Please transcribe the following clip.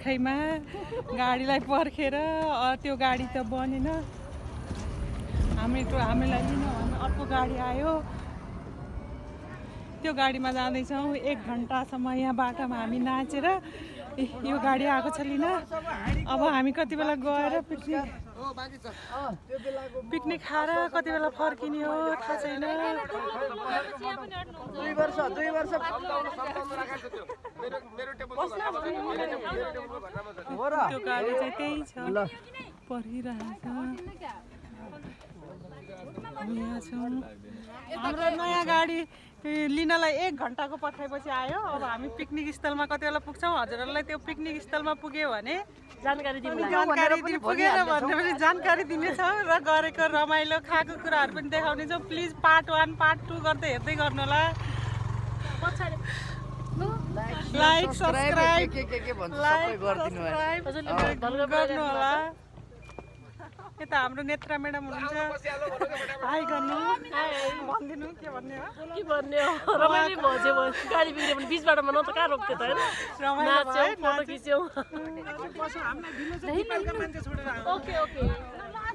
खैमा गाडीलाई पर्खेर त्यो गाडी त बनेन हामीलाई लिन अर्को गाडी आयो त्यो गाडीमा जाँदैछौँ 1 घन्टासम्म यहाँ बाटोमा हामी नाचेर यो गाडी आएको छ लिन अब हामी कति बेला गएर पिकनिक खाएर कति बेला फर्किने हो थाहा छैन 2 वर्ष त्यो गाडी चाहिँ त्यही छ पर्खिरहेछ हाम्रो नयाँ गाडी लिनलाई 1 घन्टाको पर्खाइपछि आयो अब हामी पिकनिक स्थलमा कति बेला पुग्छौँ हजुरहरूलाई त्यो पिकनिक स्थलमा पुग्यो भने जानकारी पुगेर भनेपछि जानकारी दिनेछौँ र गरेको रमाइलो खाएको कुराहरू पनि देखाउनेछौँ प्लिज पार्ट 1 पार्ट 2 गर्दै हेर्दै गर्नु होला लाइक सब्सक्राइब गर्नु होला यता हाम्रो नेत्रा म्याडम हुनुहुन्छ हाई गर्नु भनिदिनु के भन्ने हो रमाइलो भजे गाडी बिग्रियो भने बिचबाट न त कहाँ रोक्थ्यो त हैन रमाइलो भयो फोटो खिच्यौ हामीलाई ढिलो छ नेपालका मान्छे छोडेर ओके